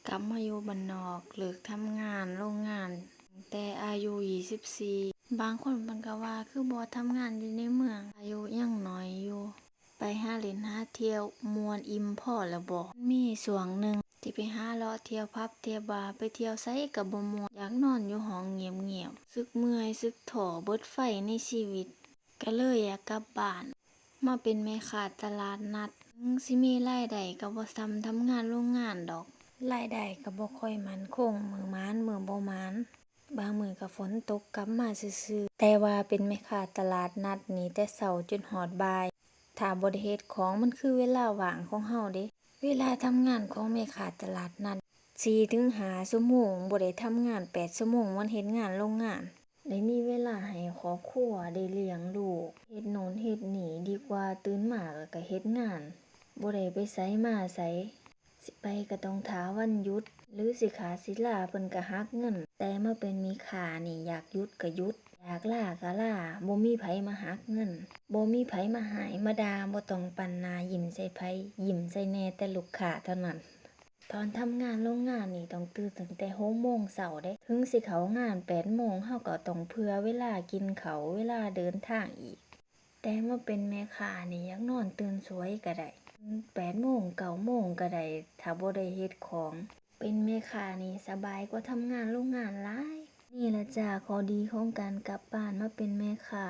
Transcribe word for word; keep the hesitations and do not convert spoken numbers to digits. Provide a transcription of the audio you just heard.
กลับมาอยู่บ้านนอก เลิกทำงานโรงงานตั้งแต่อายุยี่สิบสี่ บางคนเพิ่นก็ว่าคือบ่ทำงานอยู่ในเมือง อายุยังน้อยอยู่ ไปหาเล่นหาเที่ยวม่วนอิ่มพอแล้วบ่ มีช่วงหนึ่งที่ไปหาเลาะเที่ยวผับเที่ยวบาร์ ไปเที่ยวไสก็บ่ม่วน อยากนอนอยู่ห้องเงียบๆ สึกเมื่อย สึกท้อ เบิดไฟในชีวิต ก็เลยอยากกลับบ้าน มาเป็นแม่ค้าตลาดนัด ถึงสิมีรายได้ก็บ่ส่ำทำงานโรงงานดอก รายได้ก็บ่ค่อยมั่นคง มื้อหมานมื้อบ่หมาน บางมื้อก็ฝนตกกลับมาซื่อๆ แต่ว่าเป็นแม่ค้าตลาดนัดนี่แต่เช้าจนฮอดบ่าย ถ้าบ่ได้เฮ็ดของมันคือเวลาว่างของเฮาเด้ เวลาทำงานของแม่ค้าตลาดนัด สี่ถึงห้าชั่วโมง บ่ได้ทำงานแปดชั่วโมงเหมือนเฮ็ดงานโรงงาน ได้มีเวลาให้ครอบครัว ได้เลี้ยงลูก เฮ็ดโน่นเฮ็ดนี่ ดีกว่าตื่นมาแล้วก็เฮ็ดงาน บ่ได้ไปไสมาไส สิไปก็ต้องท่าวันหยุด หรือสิขาดสิลาเพิ่นก็หักเงิน แต่มาเป็นแม่ค้านี่อยากหยุดก็หยุด อยากลาก็ลา บ่มีไผมาหักเงิน บ่มีไผมาฮ้ายมาด่า บ่ต้องปั้นหน้ายิ้มใส่ไผ ยิ้มใส่แหน่แต่ลูกค้าเท่านั้น ตอนทำงานโรงงานนี่ต้องตื่นตั้งแต่หกโมงเช้าเด้ ถึงสิเข้างานแปดโมง เฮาก็ต้องเผื่อเวลากินข้าว เวลาเดินทางอีก แต่มาเป็นแม่ค้านี่อยากนอนตื่นสวยก็ได้ แปดโมง เก้าโมงก็ได้ ถ้าบ่ได้เฮ็ดของ เป็นแม่ค้านี่สบายกว่าทำงานโรงงานหลาย นี่ล่ะจ้า ข้อดีของการกลับบ้านมาเป็นแม่ค้า